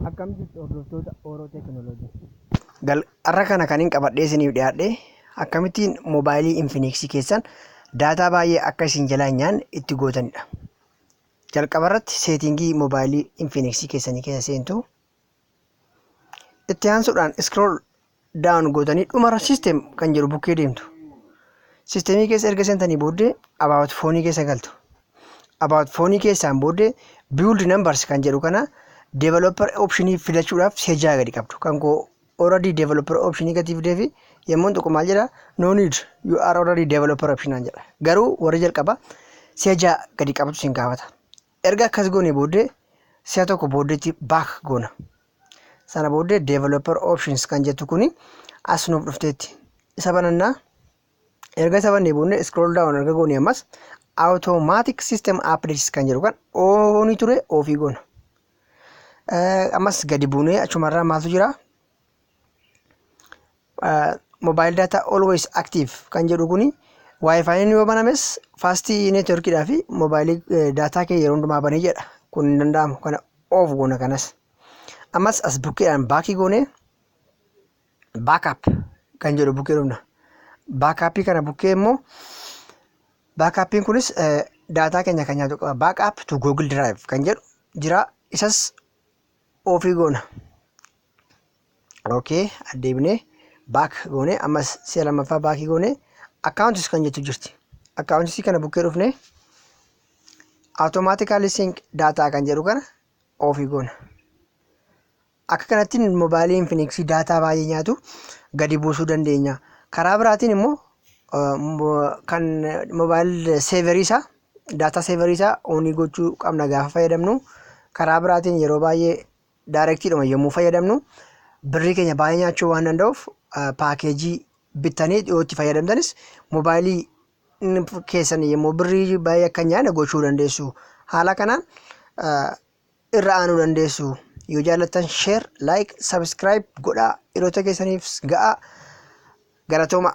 Akkam jirtu, hordoftoota Ooroo Teekinooloojii? Har'a kana kan hin qabadhee isiniif dhiyaadhe akkamittiin moobaayilii Infinix keessan daataa baay'ee akka isin jalaa hin nyaanne itti gootanidha. Jalqaba irratti setting moobaayilii Infinix keessanii keessa seentu. Itti aansuudhaan scroll down gootanii dhumarra system kan jedhu bukkee deemtu. Systemii keessa erga seentanii booddee about phone keessa galtu. About phone keessaan booddee build numbers kan jedhu kana developer optionii filachuudhaaf seejaa gadi qabdu. Kan koo already developer optionii gadi fidee fi yommuu tuqu maal jedha? "No need, you are already developer option" jedha. Garuu warri jalqaba seejaa gadi qabatu sin gaafata. Erga akkas goone booddee si'a tokko booddeetti back goona. Sana booddee developer options kan jettu kuni as nuuf dhufteetti. Isa banannaa. Erga isa bannee booddee scroll down erga goone ammas automatic system updates kan jedhu kan onii ture offii goona. Ammas gadi buunee achumarraa maaltu jira? Mobile data always active kan jedhu kuni WiFiin yoo banames fast networkiidhaa fi moobaayilii daataa kee yeroo hundumaa banee jedha. Kun hin danda'amu. Kana off goona kanas. Ammas as bukkeedhaan backii goonee backup kan jedhu bukkee dhufna. Backupii kana bukkee immoo backupiin kunis daataa keenya kan nyaatu qaba. Backup to Google Drive kan jedhu jira. Isas offii goona. Okay, adeemnee back goonee ammas si'a lammaffaa backii goonee accounts kan jettu jirti. Accounts kana bukkee dhufnee automatically sync data kan jedhu kana offii goona. Akka kanattiin moobaayilii Infinix daataa baay'ee nyaatu gadi buusuu dandeenya. Karaa biraatiin immoo kan mobile saverii isaa, data saverii isaa onii gochuu qabna gaafa fayyadamnu. Karaa biraatiin yeroo baay'ee directiidhuma yommuu fayyadamnu birrii keenya baay'ee nyaachuu waan danda'uuf, packageii bittanii dhiyootti fayyadamtanis moobaayilii keessan yommuu birrii baay'ee akka hin nyaanne gochuu dandeessu. Haala kanaan irra aanuu dandeessu. Yoo jaallattan share, like, subscribe godhaa, hiriyoota keessaniif ga'aa. Galatooma.